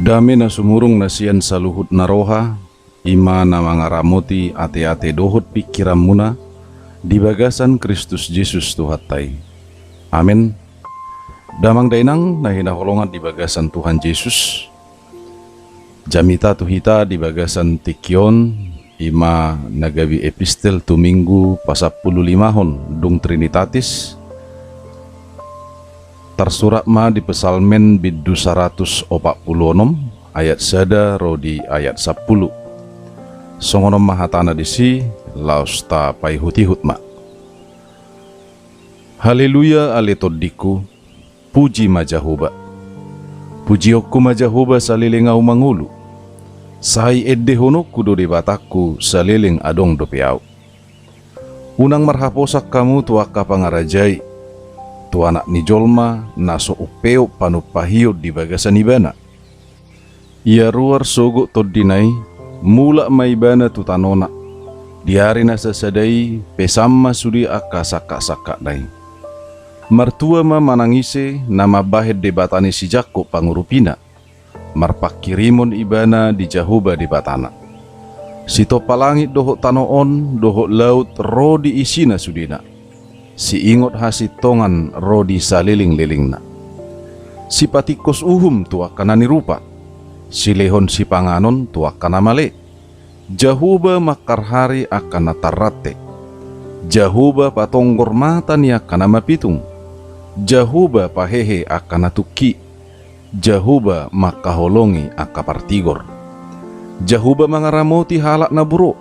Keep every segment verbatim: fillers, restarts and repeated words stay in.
Dame na sumurung na sian saluhut na roha, i ma na mangaramoti ateate dohot pingkiranmuna di bagasan Kristus Jesus Tuhanta i. Amen. Damang dainang na hinaholongan di bagasan Tuhan Jesus, jamita tu hita di bagasan tingki on, i ma na gabe epistel tu Minggu pasampululimahon dung Trinitatis, tarsurat ma di Psalmen bindu saratus opat pulu onom, ayat sada ro di ayat sampulu. Songon on ma hatana disi, laos tapaihutihut ma. Haleluya, ale tondingku, puji ma Jahowa. Pujionku ma Jahowa saleleng ahu mangolu. Sai endehononku do Debatangku saleleng adong dope ahu. Unang marhaposan hamu tu angka pangarajai, tu Anak ni jolma na so umpeop panumpahion di bagasan Ibana. Ia ruar sogot tondina i, mulak ma Ibana tu tanona. Di ari na sasada i pesan ma sude angka sangkatsangkatna i. Martua ma manang ise na mambahen Debata ni si Jakkob pangurupina. Marpanghirimon ibana di Jahowa Debatana. Sitompa langit dohot tano on dohot laut ro di isina sudena. Siingot hasintongan ro di salelenglelengna. Sipatingkos uhum tu angka na nirupa. Silehon sipanganon tu angka na male. Jahowa mangharhari angka na tarrante. Jahowa patonggor mata ni angka na mapitung. Jahowa pahehe angka na tungki. Jahowa mangkaholongi angka partigor. Jahowa mangaramoti halak na buro.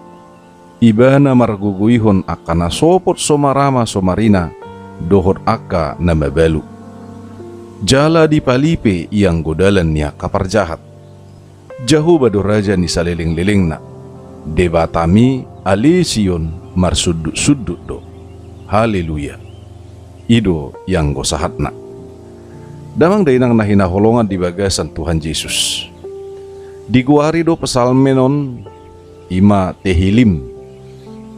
Ibana margogoihon angka na sopot so marama so marina dohot angka na mabalu. Jala dipalipe ianggo dalan ni angka parjahat. Jahowa do raja ni salelenglelengna. Debatami ale Sion marsundutsundut do. Haleluya. I do ianggo sahatna. Damang dainang na hinaholongan di bagasan Tuhan Jesus. Digoari do Psalmen on i ma Tehilim,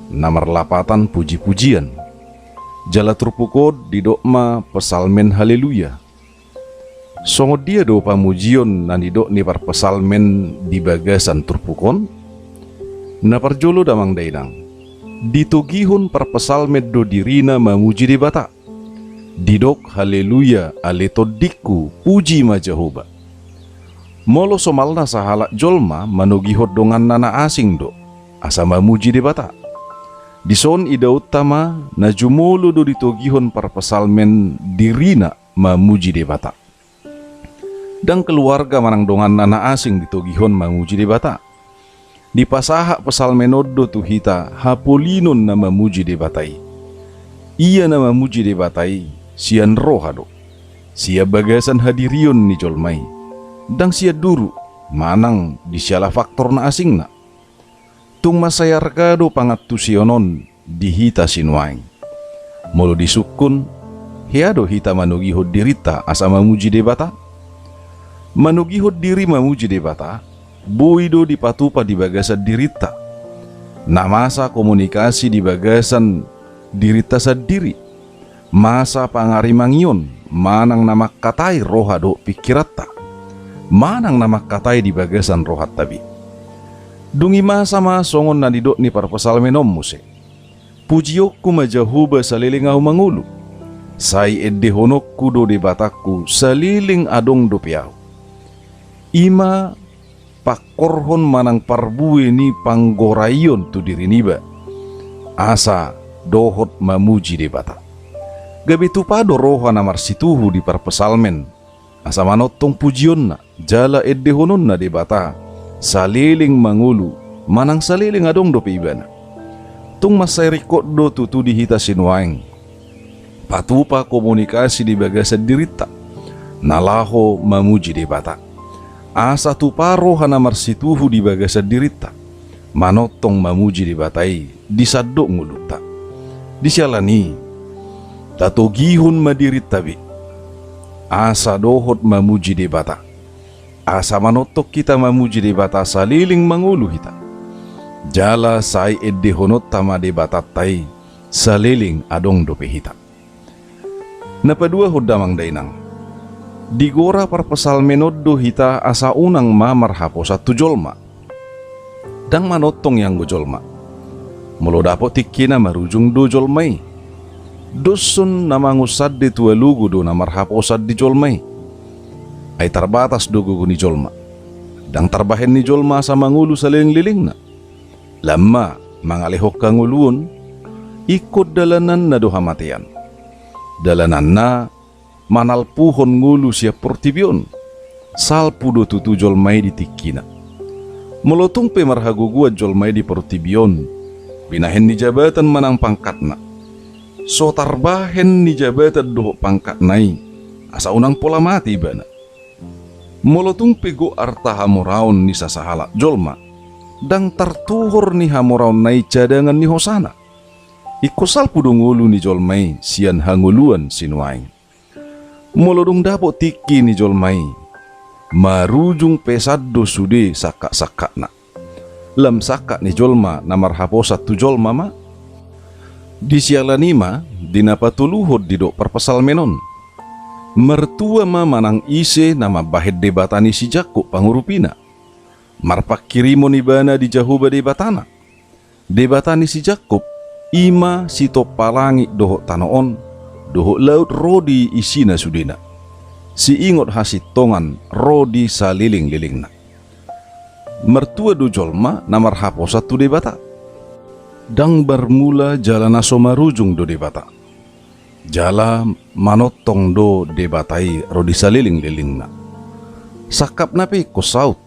na marlapatan pujipujian. Jala turpuk on didok ma Psalmen Haleluya. Songon dia do pamujion na nidok ni parpsalmen di bagasan turpuk on? Na parjolo damang dainang, ditogihon parpsalmen do dirina mamuji Debata. Didok Haleluya ale tondingku, puji ma Jahowa. Molo somalna sahalak jolma manogihon donganna na asing do, asa mamuji Debata. Dison idaonta ma na jumolo do ditogihon parpsalmen dirina mamuji Debata. Ndang keluarga manang donganna na asing ditogihon mamuji Debata. Dipasahat psalmen on do tu hita hapolinon na mamuji Debata i. Ia na mamuji Debata i sian roha do. Sian bagasan hadirion ni jolma i. Ndang sian duru, manang di siala faktor na asingna. Tung mansai arga do pangantusion on di hita sinuaeng. Molo disungkun, hea do hita manogihon dirinta asa mamuji Debata? Manogihon diri mamuji Debata, boi do dipatupa di bagasan dirinta. Na masa komunikasi di bagasan dirinta sandiri. Masa pangarimangion, manang na mangkatai roha dohot pingkiranta. Manang na mangkatai di bagasan rohanta be. Dung i masa ma songon na nidok ni parpsalmen on muse. Pujionku ma Jahowa saleleng ahu mangolu. Sai endehononku do Debatangku saleleng adong dope ahu. I ma pangkorhon manang parbue ni panggoraion tu diri niba. Asa dohot mamuji Debata. Gabe tupa do roha na marsituhu di parpsalmen. Asa manongtong pujionna, jala endehononna Debata, saleleng mangolu, manang saleleng adong dope ibana. Tung mansai ringkot do tutu di hita sinuaeng. Patupa komunikasi di bagasan dirinta. Na laho mamuji Debata. Asa tupa roha na marsituhu di bagasan dirinta. Manongtong mamuji Debata i di sandok ngolunta. Di siala ni i, tatogihon ma dirinta be. Asa dohot mamuji Debata. Asa manongtong hita mamuji Debata saleleng mangolu hita. Jala sai endehononta ma Debatanta i saleleng adong dope hita. Na paduahon damang dainang. Digora parpsalmen on do hita asa unang ma marhaposan tu jolma. Ndang manongtong i anggo jolma. Molo dapot tingkina marujung do jolma i. Dos on na mangunsande tu alogo do na marhaposan di jolma i. Ai tarbatas do gogo ni jolma. Ndang tarbahen ni jolma asa mangolu salelenglelengna. Lam ma mangalehon hangoluon, ingkon dalananna do hamatean. Dalananna manalpuhon ngolu sian portibi on. Salpu do tutu jolma i di tingkina. Molo tung pe marhagogoan jolma i di portibi on, binahen ni jabatan manang pangkatna, so tarbahen ni jabatan dohot pangkatna i, asa unang pola mate ibana. Molo tung pe gok arta hamoraon ni sasahalak jolma, ndang tartuhor ni hamoraonna i cadangan ni hosana. Ingkon salpu do ngolu ni jolma i sian hangoluan sinuaeng. Molo dung dapot tingki ni jolma i, marujung pesan do sude sangkap-sangkapna. Lam sangkap ni jolma na marhaposan tu jolma ma. Di siala ni i ma di na patoluhon didok parpsalmen on. Martua ma manang ise na mambahen Debata ni si Jakkob pangurupina. Marpanghirimon ibana di Jahowa Debatana. Debata ni si Jakkob, i ma sitompa langit dohot tano on, dohot laut ro di isina sudena. Siingot hasintongan ro di salelenglelengna. Martua do jolma na marhaposan tu Debata. Ndang marmula jala na so marujung do Debata. Jala manongtong do Debata i ro di salelenglelengna. Sangkapna pe ingkon saut.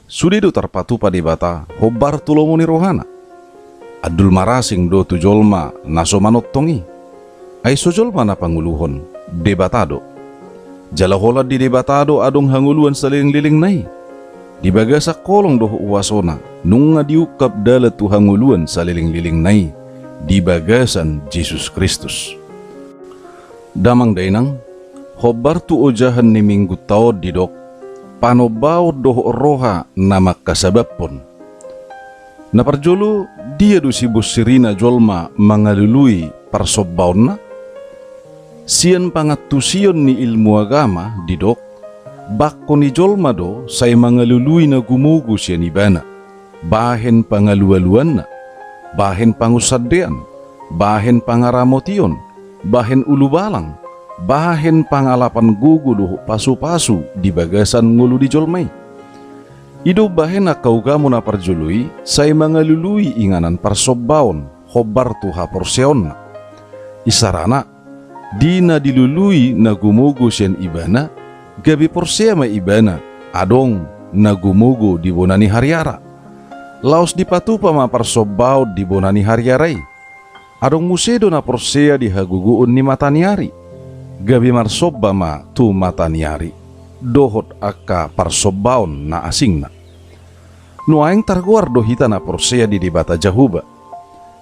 Sude do tarpatupa Debata hombar tu lomo ni rohana. Andul marasing do tu jolma na so manongtong i. Ai so jolma na panguluhon, Debata do. Jala holan di Debata do adong hangoluan salelenglelengna i. Di bagasan holong dohot huasona, nunga diungkap dalan tu hangoluan salelenglelengna i di bagasan Jesus Kristus. Damang dainang, hombar tu ojahan ni minggunta on didok, panombaon dohot roha na mangkasabaphon. Na parjolo, dia do sibonsirina jolma mangalului parsombaonna? Sian pangantusion ni ilmu agama didok, bangko ni jolma do sai mangalului na gumogo sian ibana, bahen pangalualuanna, bahen pangunsandean, bahen pangaramotion, bahen ulubalang, bahen pangalapan gogo dohot pasupasu di bagasan ngolu ni jolma i. I do umbahen angka ugamo na parjolo i sai mangalului inganan parsombaon hombar tu haporseaonna. Isarana, di na dilului na gumogo sian ibana, gabe porsea ma ibana, adong na gumogo di bona ni hariara. Laos dipatupa ma parsombaon di bona ni hariara i. Adong muse do na porsea di hagogoon ni mataniari. Gabe marsomba ma tu mataniari dohot angka parsombaon na asingna. Nuaeng targoar do hita na porsea di Debata Jahowa.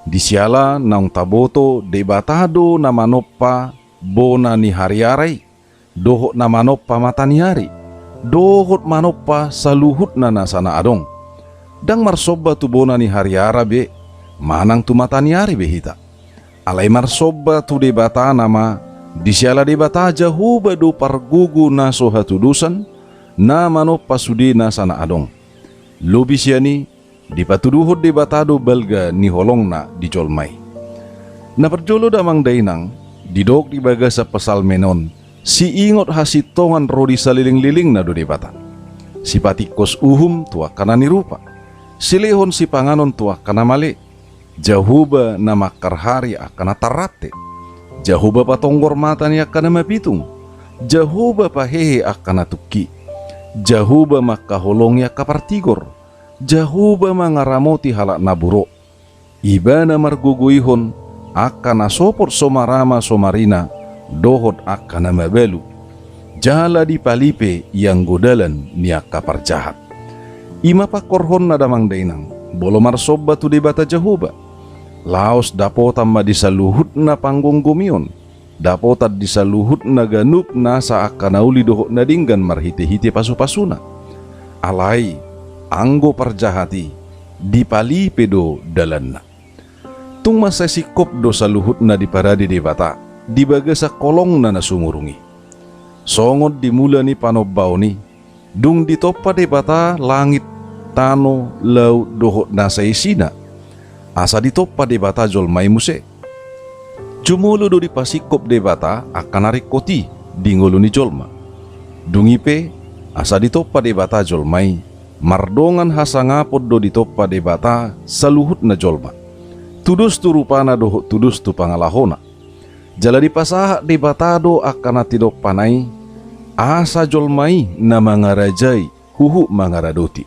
Di siala naung taboto Debata do na manompa bona ni hariara i, dohot na manompa mataniari, dohot manompa saluhutna nasa na adong. Ndang marsomba tu bona ni hariara be, manang tu mataniari be hita. Alai marsomba tu Debata nama, di siala Debata Jahowa do pargogo na so hatudosan, na manompa sude nasa na adong. Lobi sian i, dipatuduhon Debata do balga ni holongna di jolma i. Na parjolo damang dainang, didok di bagasan psalmen on, siingot hasintongan ro di salelenglelengna do Debata. Sipatingkos uhum tu angka na nirupa. Silehon sipanganon tu angka na male. Jahowa na mangkarhari angka na tarrante. Jahowa patonggor mata ni angka na mapitung. Jahowa pahehe angka na tungki. Jahowa mangkaholongi angka partigor. Jahowa mangaramoti halak na burok. Ibana margogoihon angka na sopot so marama so marina dohot angka na mabalu. Jala dipalipe ianggo dalan ni angka parjahat. I ma pangkorhonna damang dainang, molo marsomba tu Debata Jahowa. Laos dapotan ma di saluhutna panggomgomion. Dapotan di saluhutna ganup nasa angka na uli dohot na denggan marhitehite pasupasuna. Alai, anggo parjahat i, dipalipe do dalanna. Tung mansai singkop do saluhutna diparade Debata, di bagasan holongna na sumurung i. Songon di mula ni panombaon i, dung ditompa Debata langit, tano, laut dohot na saisina, asa ditompa Debata jolma i muse. Jumolo do dipasingkop Debata angka na ringkot i di ngolu ni jolma. Dung i pe, asa ditompa Debata jolma i, mardongan hasangapon do ditompa Debata saluhutna jolma, tudos tu rupana dohot tudos tu pangalahona. Jala dipasahat Debata do angka na tinompana i, asa jolma i na mangarajai huhut mangaradoti.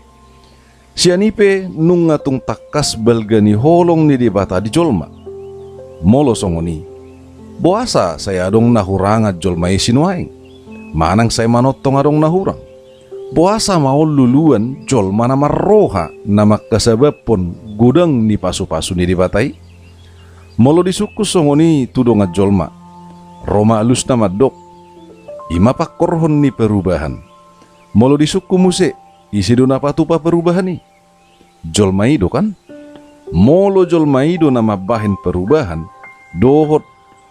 Sian i pe nunga tung tangkas balga ni holong ni Debata di jolma. Molo songon i, boasa sai adong na hurangan jolma i sinuaeng? Manang sai manongtong adong na hurang? Boasa maol luluan jolma na marroha na mangkasabaphon godang ni pasupasu ni Debata i? Molo disungkun songon i tu dongan jolma, ro ma alusna mandok, i ma pangkorhon ni perubahan. Molo disungkun muse, ise do na patupa perubahan i? Jolma i do kan? Molo jolma i do na mambahen perubahan dohot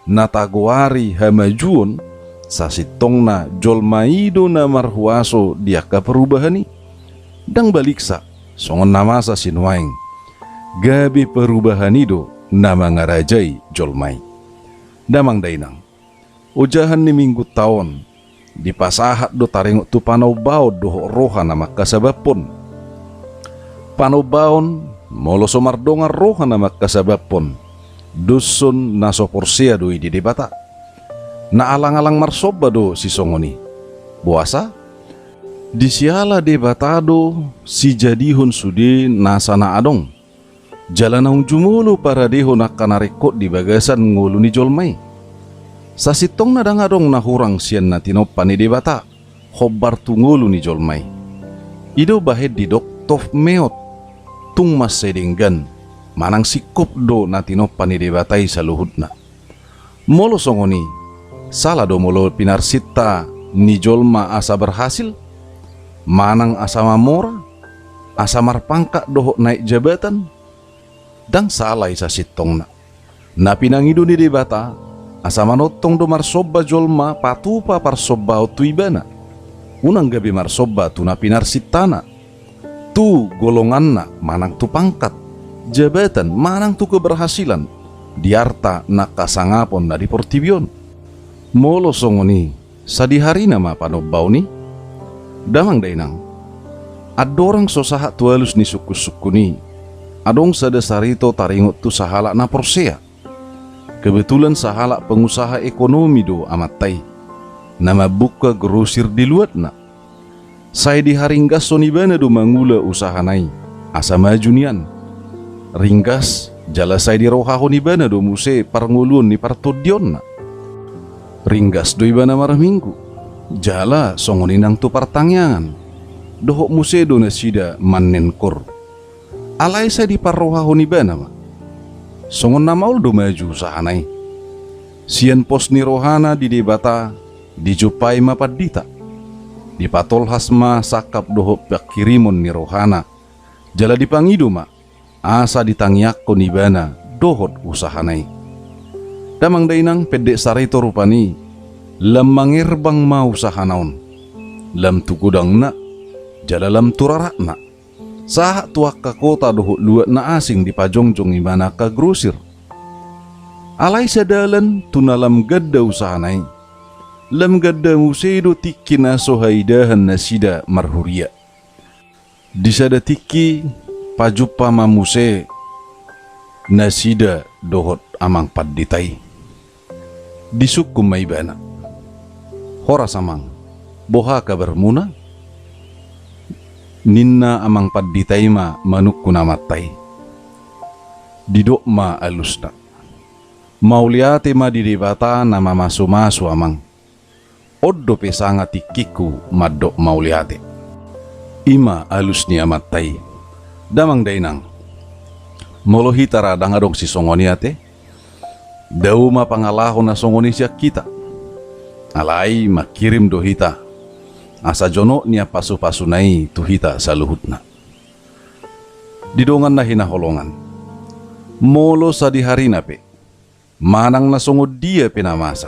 na tagoari hamajuon, sasintongna jolma i do na marhuaso di angka perubahan i. Ndang baliksa, songon na masa sinuaeng, gabe perubahan i do na mangarajai jolma i. Damang dainang, ojahan ni minggunta on, dipasahat do taringot tu panombaon dohot roha na mangkasabaphon. Panombaon, molo so mardongan roha na mangkasabaphon, doshon na so porsea do i di Debata. Na alang-alang marsomba do sisongon i. Boasa? Disiala Debata do sijadihon sude nasa na adong. Jala naung jumolo paradehon angka na ringkot di bagasan ngolu ni jolma i. Sasintongna ndang adong na hurang sian na tinompa ni Debata hombar tu ngolu ni jolma i. I do bahen didok tov meot, tung mansai denggan, manang singkop do na tinompa ni Debata i saluhutna. Molo songon i, sala do molo pinarsinta ni jolma asa berhasil, manang asa mamora, asa marpangkat dohot naek jabatan? Ndang sala i sasintongna. Na pinangido ni Debata, asa manongtong do marsomba jolma patupa parsombaon tu Ibana. Unang gabe marsomba tu na pinarsintana, tu golonganna, manang tu pangkat, jabatan, manang tu keberhasilan, di arta na kasangapon na di portibi on. Molo songon i, sadiharina ma panombaon i? Damang dainang, andorang so sahat tu alus ni sungkun-sungkun i, adong sada sarito taringot tu sahalak na porsea. Kebetulan sahalak pengusaha ekonomi do amanta i, na mambuka grosir di luatna. Sai diharinggashon ibana do mangula usahana i, asa maju nian. Ringgas, jala sai dirohahon ibana do muse parngoluon ni partondionna. Ringgas do ibana marminggu, jala songon i nang tu partangiangan. Dohot muse do nasida mannen kor. Alai sai diparrohahon ibana ma. Songon na maol do maju usahana i. Sian pos ni rohana di Debata, dijumpai ma pandita. Dipatolhas ma sangkap dohot panghirimon ni rohana, jala dipangido ma, asa ditangiangkon ibana dohot usahana i. Damang dainang, pendek sarito rupani, lam mangerbang ma usahana on. Lam tu godangna, jala lam tu raratna. Sahat tu angka kota dohot luat na asing dipajongjong ibana angka grosir. Alai sadalan tu na lam ganda usahana i, lam ganda muse do tingki na so haidahan nasida marhuria. Di sada tingki pajumpa ma muse nasida dohot amang pandita i. Disungkun ma ibana, "Horas amang, boha kabarmuna?" Ninna amang pandita i ma manungkun amanta i. Didok ma alusna, "Mauliate ma di Debata na mamasumasu amang. On dope sanga tingkingku mandok mauliate." I ma alus ni amanta i. Damang dainang, molo hita ra ndang adong sisongon i ate, dao ma pangalaho na songon i sian hita. Alai mangkirim do hita, asa jonok nian pasupasuna i tu hita saluhutna. Di dongan na hinaholongan, molo sadiharina pe, manang na songon dia pe na masa,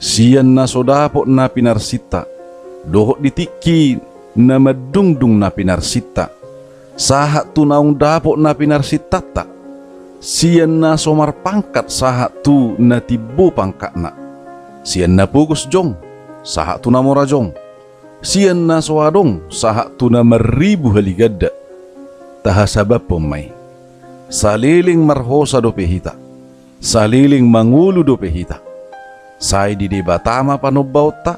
Sian na so dapot na pinarsinta, dohot di tingki na mandungdung na pinarsinta, sahat tu naung dapot na pinarsintanta, sian na so marpangkat sahat tu na timbo pangkatna, sian na pogos jong sahat tu na mora jong, sian na so adong sahat tu na marribu haliganda, tahasabamhon ma i. Saleleng marhosa dope hita, saleleng mangolu dope hita. Sai di Debata ma panombaonta,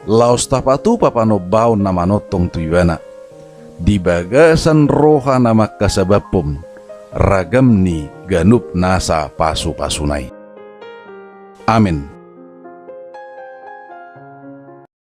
laos tapatupa panombaon na manongtong tu Ibana, di bagasan roha na mangkasabamhon ragam ni ganup nasa pasupasuna i. Amen.